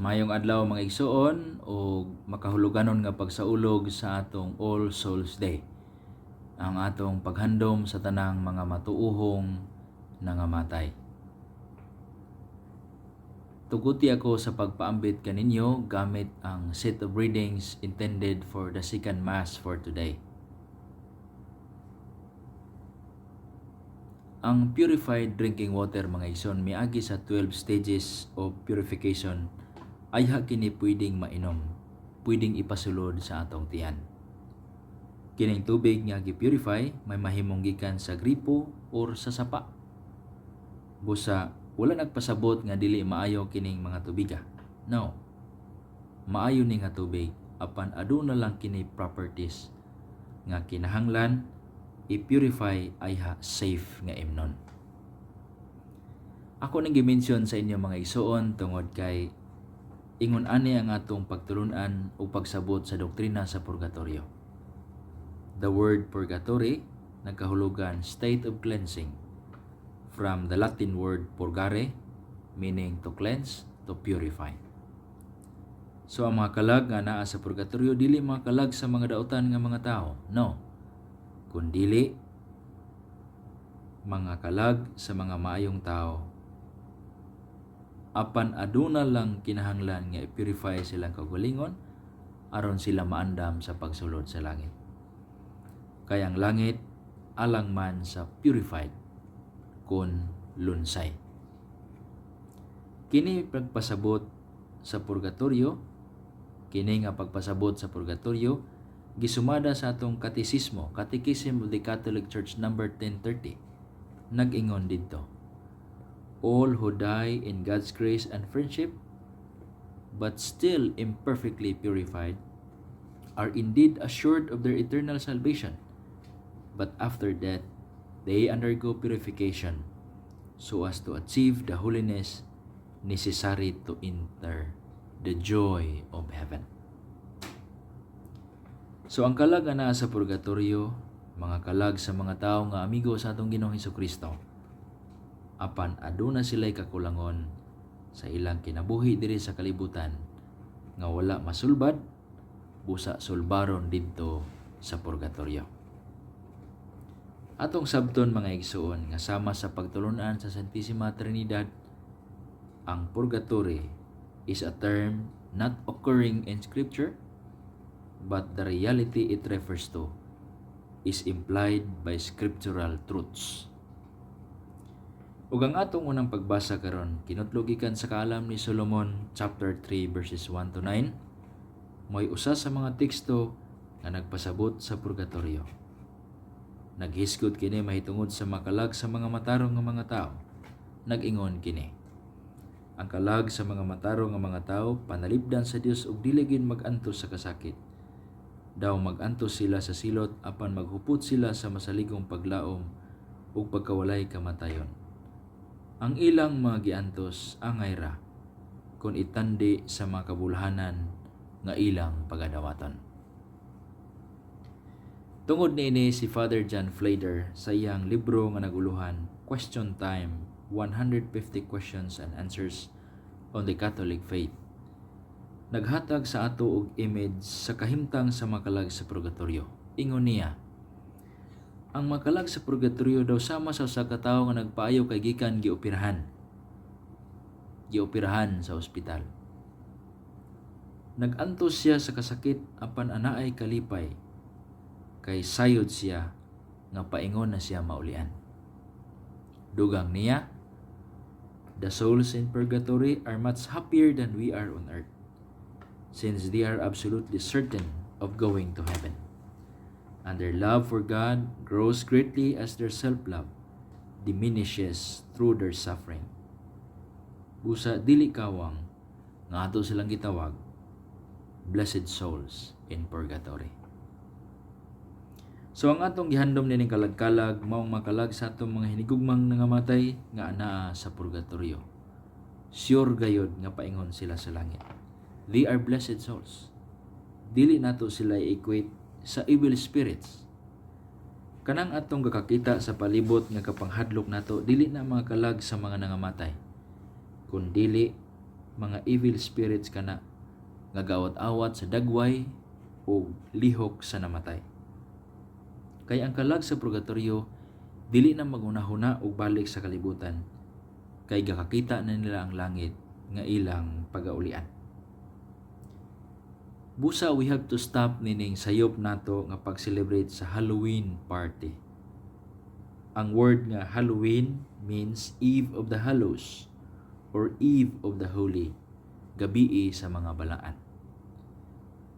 Maayong adlaw, mga igsoon, ug makahuluganon nga pagsaulog sa atong All Souls Day. Ang atong paghandom sa tanang mga matuohong nangamatay. Tuguti ako sa pagpaambit kaninyo gamit ang set of readings intended for the second Mass for today. Ang purified drinking water, mga igsoon, miagi sa 12 stages of purification ayha kini pwedeng mainom, pwedeng ipasulod sa atong tiyan. Kining tubig nga gi-purify may mahimong gikan sa gripo or sa sapa. Busa wala nagpasabot nga dili maayo kining mga tubiga. No. Maayo ni nga tubig, apan aduna lang kini properties nga kinahanglan i-purify ayha safe nga imnon. Ako nang gi-mention sa inyo, mga igsoon, tungod kay ingon ani ang atong pagtulunan o pagsabot sa doktrina sa purgatorio. The word "purgatory" nagkahulugan state of cleansing, from the Latin word "purgare", meaning to cleanse, to purify. So ang mga kalag nga naa sa purgatorio dili mga kalag sa mga dautan nga mga tao. No. Kundili mga kalag sa mga maayong tao, apan aduna lang kinahanglan nga i-purify silang kaugalingon aron sila maandam sa pagsulod sa langit. Kay ang langit alang man sa purified kon lunsay. Kini pagpasabot sa purgatorio, kini nga pagpasabot sa purgatorio gisumada sa atong katekismo, Catechism of the Catholic Church number 1030. Nag-ingon didto, "All who die in God's grace and friendship, but still imperfectly purified, are indeed assured of their eternal salvation. But after death, they undergo purification so as to achieve the holiness necessary to enter the joy of heaven." So ang kalag nga naa sa purgatorio, mga kalag sa mga tao nga amigo sa atong Ginoong Kristo. Apan aduna sila'y kakulangon sa ilang kinabuhi diri sa kalibutan nga wala masulbad, busa sulbaron didto sa purgatorio. Atong sabton, mga igsoon, nga sama sa pagtulunan sa Santissima Trinidad, ang purgatory is a term not occurring in Scripture, but the reality it refers to is implied by scriptural truths. Ug ang atong unang pagbasa karon kinutlo gikan sa Kaalam ni Solomon chapter 3 verses 1 to 9, mo'y usa sa mga teksto nga nagpasabot sa purgatorio. Naghisgot kini mahitungod sa makalag sa mga matarong nga mga tao. Nag-ingon kini. Ang kalag sa mga matarong nga mga tao panalipdan sa Dios ug dili gid mag-antos sa kasakit. Daw mag-antos sila sa silot, apan maghupot sila sa masaligong paglaom ug pagkawalay kamatayon. Ang ilang mga giantos angay ra kung itandi sa mga kabulhanan nga ilang pagadawaton. Tungod niini, si Father John Flader sa iyang libro nga naguluhan Question Time: 150 Questions and Answers on the Catholic Faith, naghatag sa ato og image sa kahimtang sa makalag sa purgatorio. Ingon niya, ang makalag sa purgatorio daw sama sa usa ka tawo nga nagpaayo kay gikan gioperahan. Gioperahan sa ospital. Nag-antos siya sa kasakit, apan anaay kalipay kay sayod siya nga paingon na siya maulian. Dugang niya, "The souls in purgatory are much happier than we are on earth, since they are absolutely certain of going to heaven. And their love for God grows greatly as their self-love diminishes through their suffering." Busa dili kawang nga ato silang gitawag blessed souls in purgatory. So ang atong gihandom nining kalag-kalag maong makalag sa atong mga hinigugmang nangamatay nga anaa sa purgatorio. Sure gayod nga paingon sila sa langit. They are blessed souls. Dili nato sila i-equate sa evil spirits. Kanang atong gakakita sa palibot nga kapanghadlok nato, dili na mga kalag sa mga nangamatay. Kun dili Mga evil spirits kana nga gaawat-awat sa dagway o lihok sa namatay. Kay ang kalag sa purgatorio dili na maghunahuna og balik sa kalibutan kay gakakita na nila ang langit nga ilang pagaulian. Busa we have to stop nining sayop nato nga pag-celebrate sa Halloween party. Ang word nga Halloween means Eve of the Hallows or Eve of the Holy, gabii sa mga balaan.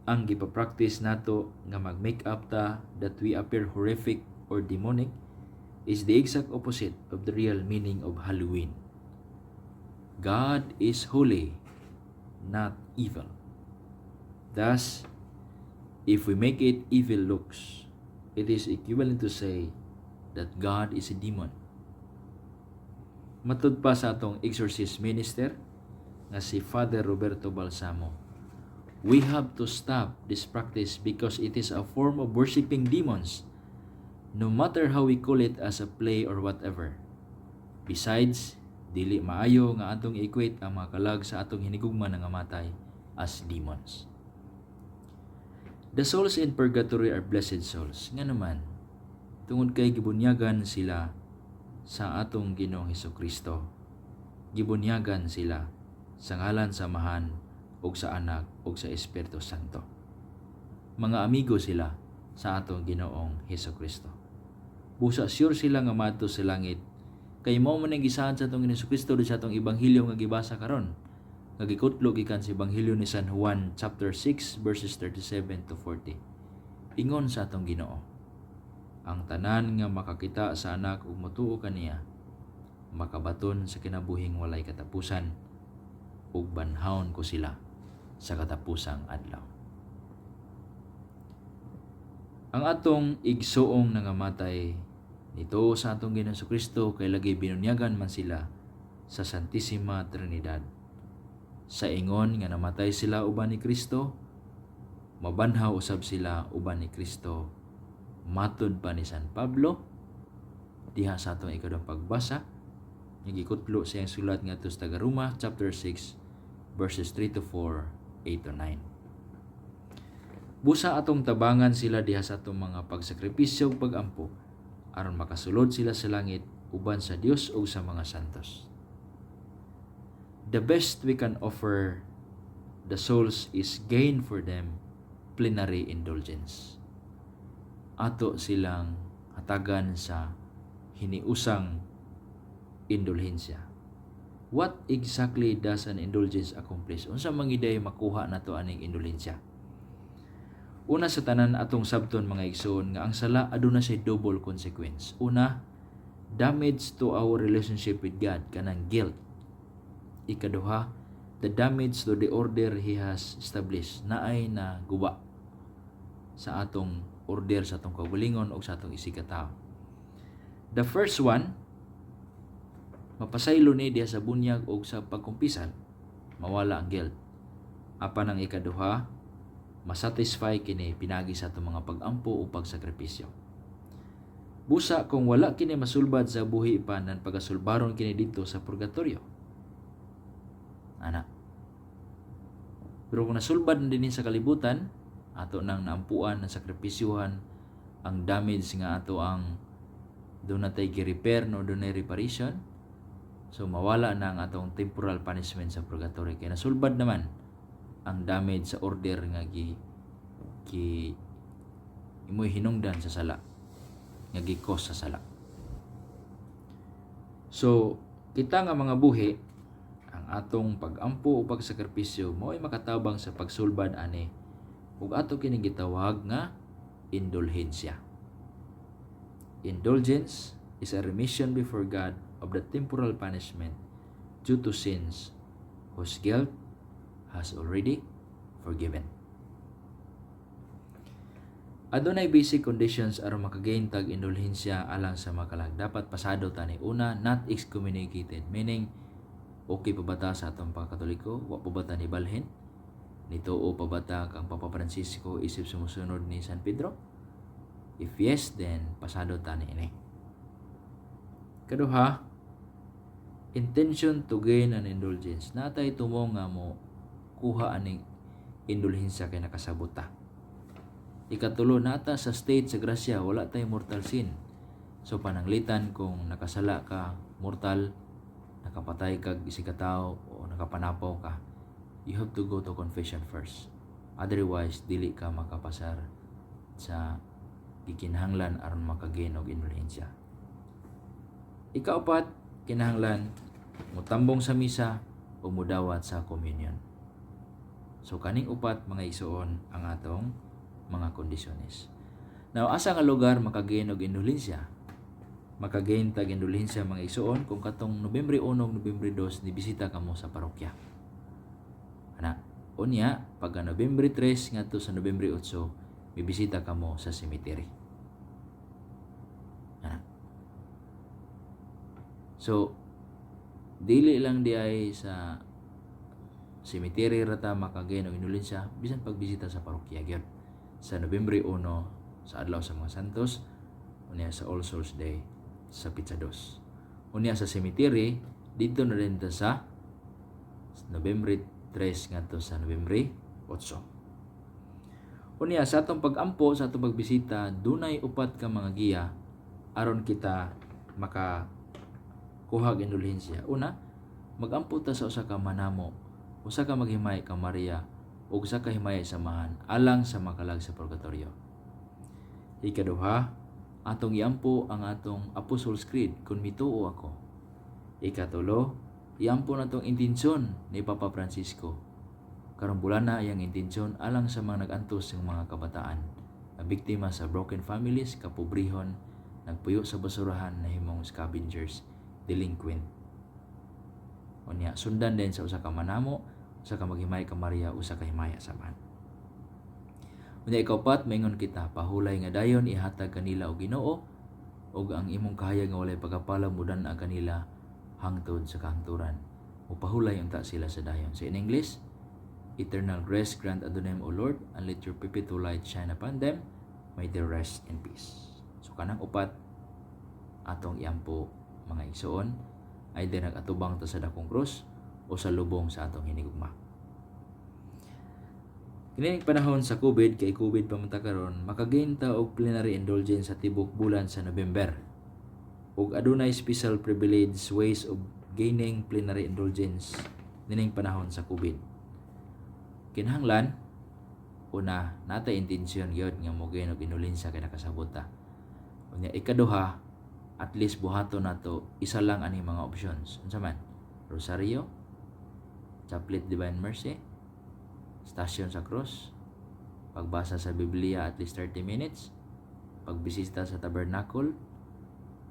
Ang gipa-practice nato nga mag-make up ta that we appear horrific or demonic is the exact opposite of the real meaning of Halloween. God is holy, not evil. Thus, if we make it evil looks, it is equivalent to say that God is a demon. Matud pa sa atong exorcist minister nga si Father Roberto Balsamo, we have to stop this practice because it is a form of worshiping demons, no matter how we call it, as a play or whatever. Besides, dili maayo nga atong i-equate ang mga kalag sa atong hinigugma nga matay as demons. The souls in purgatory are blessed souls. Nga naman, tungod kay gibunyagan sila sa atong Ginoong Hesus Kristo. Gibunyagan sila sa ngalan sa Amahan ug sa Anak ug sa Espiritu Santo. Mga amigo sila sa atong Ginoong Hesus Kristo. Busa sure sila nga maadto sa langit kay mao man ang gisaad sa atong Ginoong Hesus Kristo sa atong ebanghelyo nga gibasa karon, nga gikutlo gikan sa Ebanghelyo ni San Juan chapter 6 verses 37 to 40. Ingon sa atong Ginoo, ang tanan nga makakita sa Anak ug motuo kaniya makabaton sa kinabuhing walay katapusan, ug banhawon ko sila sa katapusang adlaw. Ang atong igsuong nangamatay nito sa atong Ginoong Kristo kay lagi binunyagan man sila sa Santissima Trinidad. Sa ingon nga namatay sila uban ni Kristo, mabanhaw usab sila uban ni Kristo. Matud pa ni San Pablo diha sa atong ikaduhang pagbasa nga gikutlo sa iyang sulat ngadto sa taga-Roma chapter 6 verses 3 to 4, 8 to 9. Busa atong tabangan sila diha sa atong mga pagsakripisyo ug pagampo aron makasulod sila sa langit uban sa Dios ug sa mga santos. The best we can offer the souls is gain for them plenary indulgence. Ato silang hatagan sa hiniusang indulhensya. What exactly does an indulgence accomplish? Unsa man giday makuha nato aning indulhensya? Una sa tanan, atong sabton, mga igsoon, nga ang sala aduna siya double consequence. Una, damage to our relationship with God, kanang guilt. Ikaduha, the damage to the order He has established, naay na guba sa atong order sa atong kaugalingon o sa atong isigkatawo. The first one, mapasaylo ni diha sa bunyag o sa pagkumpisal, mawala ang guilt. Apan ang ikaduha, masatisfy kini pinagi sa atong mga pagampo o pagsakripisyo. Busa kung wala kini masulbad sa buhi pa nan pagasulbaron kini dito sa purgatorio. Ana. Pero kung nasulbad na dinhi sa kalibutan, ato nang naampuan, ang sakripisyuhan, ang damage nga ato ang duna tay gi-repair, no, dunay reparation. So mawala na ang atong temporal punishment sa purgatory kay nasulbad naman ang damage sa order nga gi gi imoy hinungdan sa sala, nga gi-cause sa sala. So kita nga mga buhi, ang atong pagampo o pagsakripisyo mao'y makatabang sa pagsulbad ani ug ato kini gitawag nga indulhensya. Indulgence is a remission before God of the temporal punishment due to sins whose guilt has already forgiven. Adunay basic conditions aron makagain tag indulhensya alang sa makalag. Dapat pasado tani. Una, not excommunicated, meaning okay pa ba ta sa atong pagkatoliko? Wa pa ba ta ni balhin? Nituo pa ba ta kang Papa Francisco isip sumusunod ni San Pedro? If yes, then pasado ta ni ini. Kaduha, Intention to gain an indulgence. Naa tay tumong nga mo kuha aning indulhensya kay nakasabot ta. Ikatulo, naa ta sa state sa grasya, wala tay mortal sin. So pananglitan kung nakasala ka, mortal, nakapatay kag isigkatawo o nakapanapaw ka, you have to go to confession first. Otherwise, dili ka makapasar sa gikinahanglan aron makagain og indulhensya. Ikaupat, kinahanglan mutambong sa misa o mudawat sa communion. So kaning upat, mga igsoon, ang atong mga kondisyones. Now, asa nga lugar makagain og indulhensya? Makagain tag indulhensya, mga igsoon, kung katong Nobyembre 1 ug Nobyembre 2 ni bisita kamo sa parokya. Ana, unya pagka Nobyembre 3 ngadto sa Nobyembre 8 mibisita kamo sa cemetery. Ana. So dili lang diay sa cemetery ra ta makagain og indulhensya, bisan pagbisita sa parokya gyud sa Nobyembre 1, sa Adlaw sa mga Santos, unya sa All Souls Day sa petsa 2. Unya sa cemetery didto na din ta sa Nobyembre 3 ngadto sa Nobyembre 8. Unya sa atong pag-ampo, sa atong pagbisita, dunay upat ka mga giya aron kita maka kuha og indulhensya. Una, magampo ta sa usa ka manamo, usa ka maghimaya kang Maria, ug usa ka himaya samahan alang sa makalag sa purgatorio. Ikaduha, atong iampo ang atong Apostles' Creed kung mituo ako. Ikatulo, iampo natong intensyon ni Papa Francisco. Karong bulana iyang intensyon alang sa mga nag-antos ng mga kabataan na biktima sa broken families, kapobrehon, nagpuyo sa basurahan, nahimong scavengers, delinquent. Unya, sundan din sa usa ka manamo, usa ka maghimaya ka Maria, usa ka himaya samahan. Unya ikaupat, maingon kita, "Pahulay nga dayon ihatag kanila og Ginoo ug ang imong kahayag nga walay pagkapala mudan-a kanila hangtod sa kahangturan." Mupahulay unta sila sa dayon. So in English, "Eternal grace grant unto them, O Lord, and let your perpetual light shine upon them. May they rest in peace." So kanang upat atong iampo, mga igsoon, either nag-atubang ta sa dakong krus o sa lubong sa atong hinigugma. Kini panahon sa COVID, kay COVID pa man ta karon, makagain ta og plenary indulgence sa tibok bulan sa November. Ug adunay special privilege ways of gaining plenary indulgence nining panahon sa COVID. Kinahanglan una, naa tay intensyon gyud nga mo gain og indulhensya kay nakasabot ta. Unya ikaduha, at least buhaton nato isa lang ani mga options. Unsa man? Rosario, Chaplet Divine Mercy, Station sa Cross, pagbasa sa Biblia at least 30 minutes, pagbisita sa Tabernacle,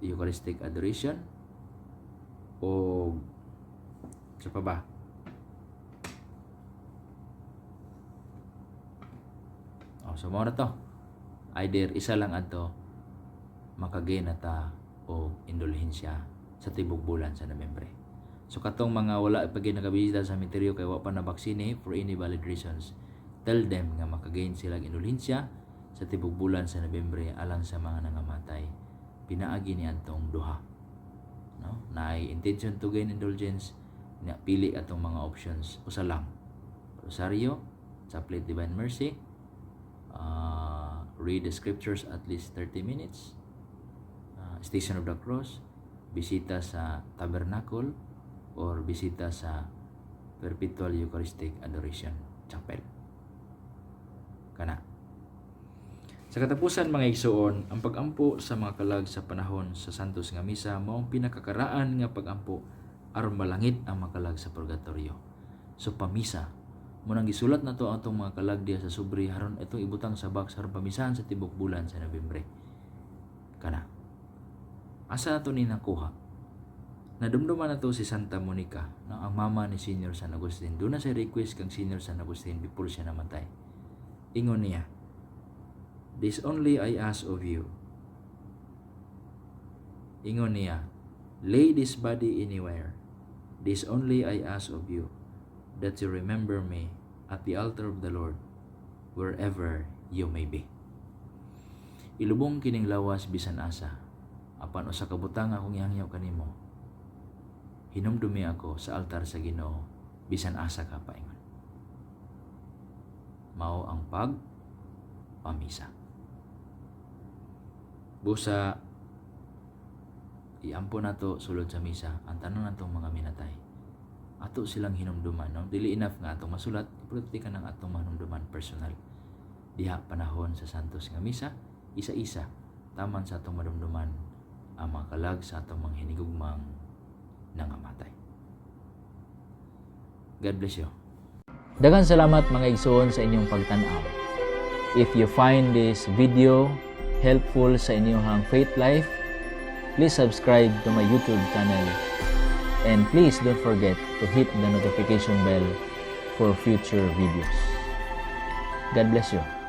Eucharistic Adoration, o sa pa ba? Oh, so mao na to. Either isa lang adto, makagain na ta og indulhensya sa tibok bulan sa Nobyembre. So katong mga wala pa gyud nakabisita sa sementeryo kay wa pa na vaccine for any valid reasons, tell them nga makagain sila og indulhensya sa tibok bulan sa Nobyembre alang sa mga nangamatay pinaagi ni adtong duha. No? Naay intention to gain indulgence na pili atong mga options, usa lang. Rosario, Chaplet Divine Mercy, read the scriptures at least 30 minutes, Station of the Cross, bisita sa Tabernacle, or bisita sa Perpetual Eucharistic Adoration Chapel. Kana. Sa katapusan, mga igsoon, ang pagampo sa mga kalag sa panahon sa Santos nga Misa mao ang pinakakaraan nga pagampo aron malangit ang mga kalag sa purgatorio. So pamisa, mao nang gisulat nato ang atong mga kalag diya sa sobre aron itong ibutang sa box aron pamisahan sa tibok bulan sa Nobyembre. Kana. Asa nato ni nakuha? Nadumduman nato si Santa Monica, no, ang mama ni Senior San Agustin. Duna siya'y request kang Senior San Agustin before siya namatay. Ingon niya, "This only I ask of you." Ingon niya, "Lay this body anywhere. This only I ask of you, that you remember me at the altar of the Lord, wherever you may be." Ilubong kining lawas bisan asa. Apan usa ka butang akong ihangyo kanimo. Hinumdumi ako sa altar sa Ginoo bisan asa ka paingon. Mao ang pag pamisa. Busa iampo nato sulod sa misa ang tanan natong mga minatay. Ato silang hinumduman, no? Dili enough nga atong masulat, importante ka ng atong mahinumduman personal. Diha panahon sa Santos nga Misa, isa-isa taman sa atong madumduman ang mga kalag sa atong mga hinigugmang nangamatay. God bless you. Daghang salamat, mga igsoon, sa inyong pagtan-aw. If you find this video helpful sa inyong faith life, please subscribe to my YouTube channel. And please don't forget to hit the notification bell for future videos. God bless you.